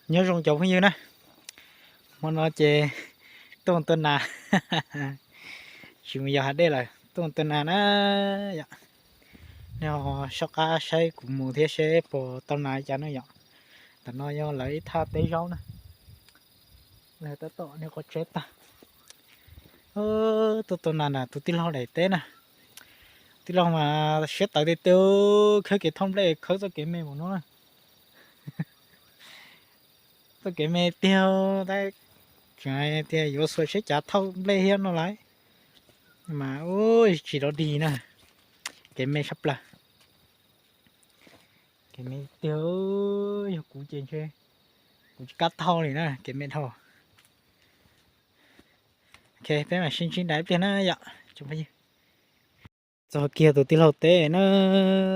Nyob zoo cov phooj ywg na, hmo no ces tuaj tua nas, tsis mus yos hav dej lawm, tuaj tua nas na yom. Nej ho soj qab saib kuv mus thiab seb puas tau nas li cas na yom. Ntawm no yog lawv ib thaj teb zaub na, lawv tab tom niaj qhov tsheb tag. Tuaj tua nas na tus tij laug daim teb na, tij laug mas siab tawv tiag tiag, khawb kev thauj nplej khawb txoj kev me npaum no na. Txoj kev me tiag, tab tseem tias yuav xuas siab cav thauj nplej thiab no lawm, mas ua tsis rov dig na, kev me tshaj plaws. Kev me tiag, yog kuv ces ntshe kuv tsis kam thauj li na, kev me dhau. Ok, peb mam sib ntsib dua ib pliag na yom. Txog kiag tus tij laug teb na,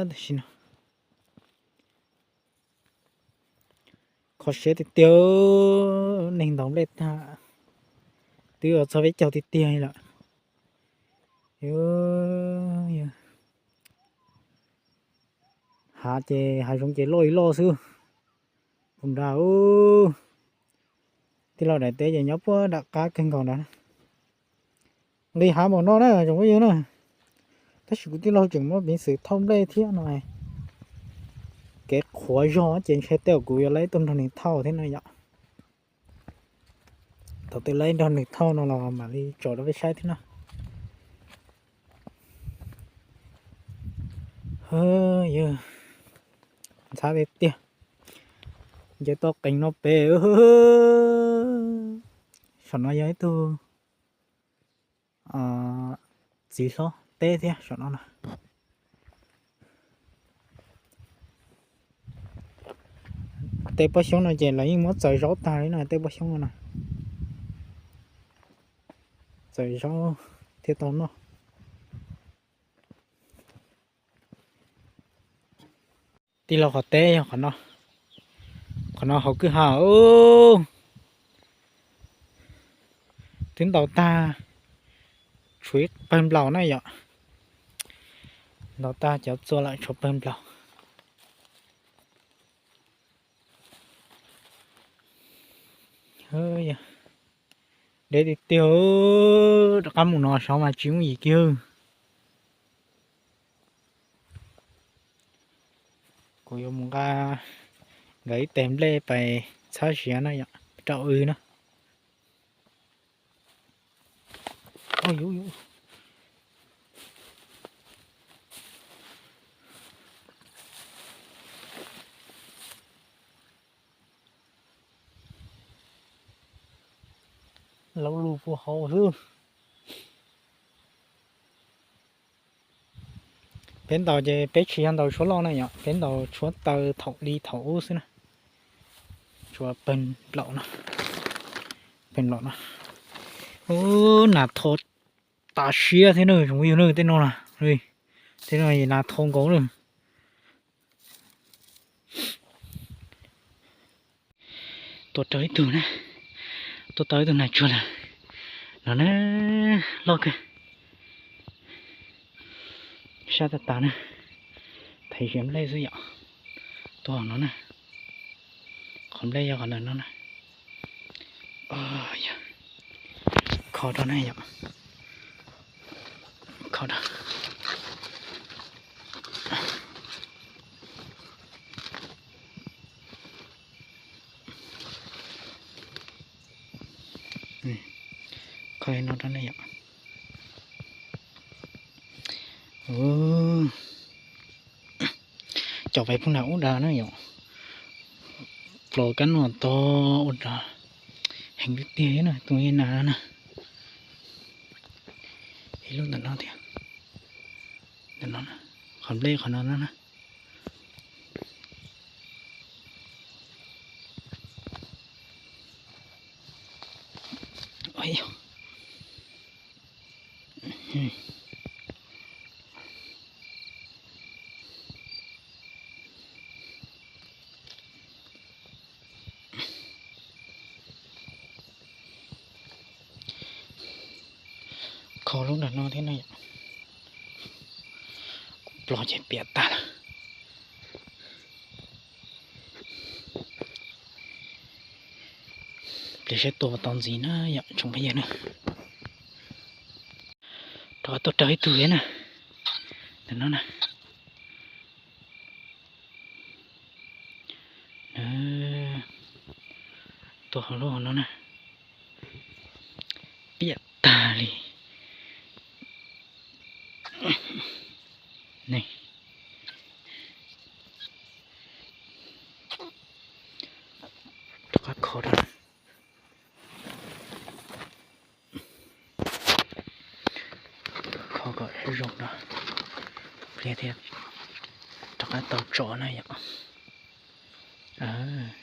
tam sim no kho siab tiag tiag, neeg ntaus nplej tag, twb yuav txog peb caug tiag tiag li lawm. Hav ces hav zoov ces loj li loj xwb. Pum nra, tij laug daim teb ces nyob puag nram qab kawg nkaus nrad. Nqis hav npaum no na tsoom phooj ywg na, tab sis kuv tij laug tseem muab peev xwm thauj nplej thiab no. Kev qhuav zog ces ntshe tej zaum kuv yuav laib tuaj nrog nws thauj thiab no yom. Thaum twg laib nrog nws thauj no los mam li tso rau peb saib thiab na. Yog ntxhab tiag tiag, nce toj qees no pem. Saum no yog ib tug txiv hlob teb thiab saum no na. Tej pob xyoob no ces lawv yeej muab txaws zaub tag li no, tej pob xyoob no na, txaws zaub thiaj tau noj. Tij laug qhov teb yog qhov no, qhov no hauv kwj ha. Twb ntaus tag, tshuav ib pawg nplaum na yom. Ntaus tag cov txua lawm tshuav pawg nplaum. Deb tiag tiag, rov qab mus no saud mas tsis yooj yim kiag. Kuv yuav mus nqa nkawd ib teg nplej pais txhab ziav na yom, rau w na. Laub lug puag hauv xwb. Peb ntaus ces peb tsis yog ntaus tshuab loj na yom, peb ntaus tshuab taw thaum li thaum ub xwb na. Tshuav pawg nplaum no, pawg nplaum no. Ub, nas tho tas siab thiab na tsoom phooj ywg na, tej no na, tej no nas tho nkaus na. Tua raug ib tug na, tua tau ib tug nas tsuag lawm. No na, loj kawg. Sab tas tas na, thaiv ziav nplej xwb yom. Tua no na, qhov nplej yog qhov ntawm no na. Kho rau na yom, kho rau. Kho li no rau na yom. Cov pais pheej nas ub dag na yom. Plos kab no tog ua dag heev tiag tiag na, tus nas na. Ib lub ntawm no thiab, ntawm no, qhov nplej qhov no na. Kho lub nram no thiab no yom. Kuv plos ces piam tag lawm. Saib tua tau ntxiv na yom tsoom phooj ywg na. Rov qab tuaj raug ib tug thiab na. Ntawm no na. Tua hauv lub hauv no na. Piam tag li. Rov qab kho rau. Kho kom zoo no, pliag thiab rov qab tau tso na yom.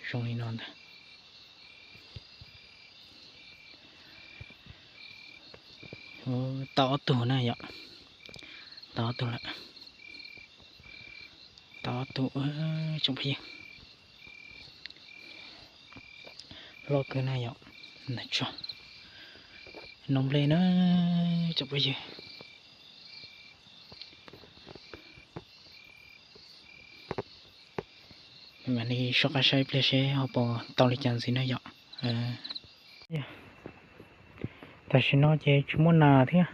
Zoo li no ntag. Tau ob tug na yom. Tau ob tug lawm. Tau ob tug tsoom phooj ywg. Loj kawg na yom. Nov nplej na tsoom phooj ywg. Mam li soj qab saib ib pliag seb ho puas tau li cas ntxiv na yom. Tam sim no ces tsis muaj nas thiab,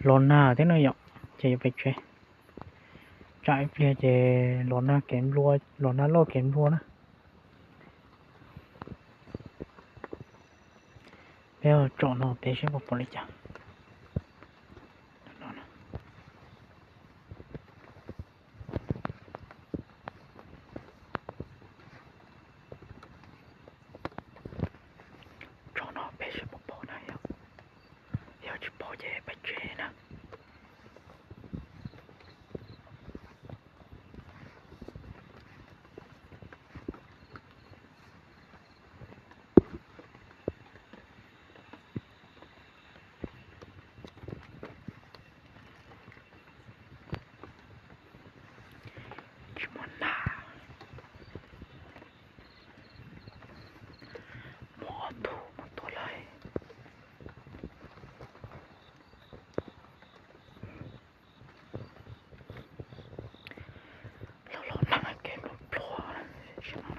los nag thiab na yom, ces yuav pem tsev. Tsam ib pliag ces los nag kev nplua, los nag loj kev nplua na. Peb tsom no peb seb puas pom li cas. Tsom no peb seb puas pom na yom. Yog tsis pom ces peb tsev na. Tsis muaj nas. Muaj ob tug mus tua lawm. Los los nag kev nplua nplua.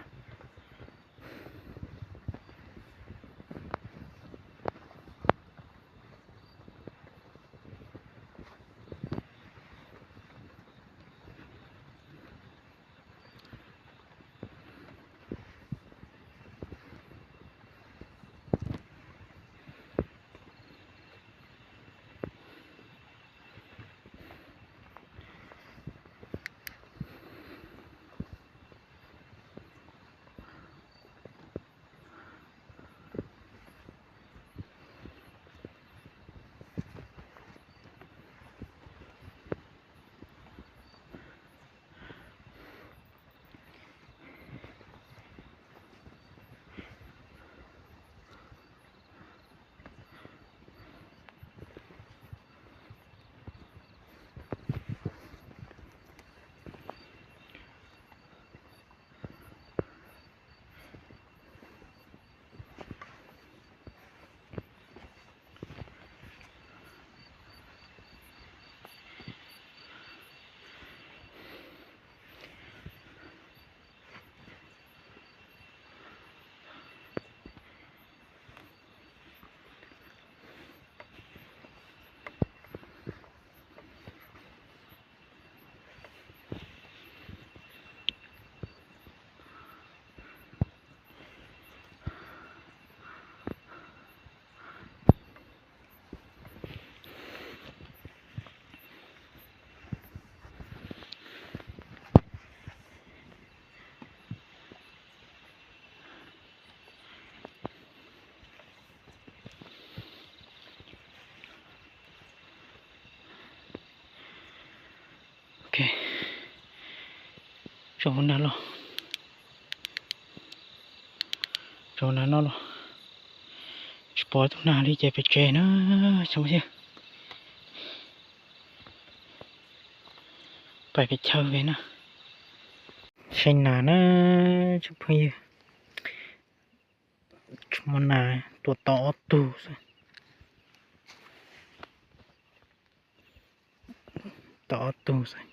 Tso hauv nag los, tso hauv nag no los, tsis pom tus nag li ces pem tsev na, tsoom phooj ywg. Pais pem chaw pem na. Saib nas na tsoom phooj ywg. Tsis muaj nas, tua tau ob tug xwb. Tau ob tug xwb.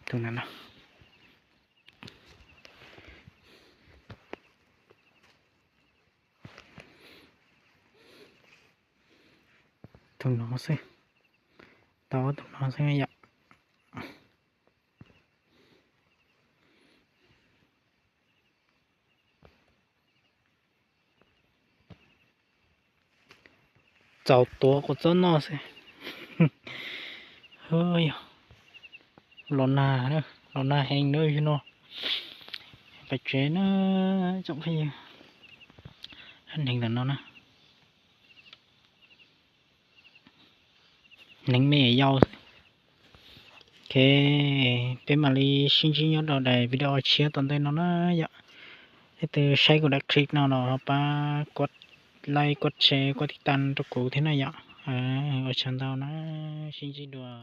Tus nas no. Tus no xwb, tau ob tug no xwb yom. Txaus tuav kuv txob noj xwb. Yog los nag, los nag heev na yug no. Pais tsev na tsoom phooj ywg. Hneev ntawm no na. Hneev me yau. Ok, peb mam li sib ntsib nyob rau daim video tshiab tom ntej no na yom. Leej twg saib kuv daim clip no los ho pab kuv like, kuv share, kuv tiv tam rau kuv thiab na yom. Ua tsaug ntau na, sib ntsib dua.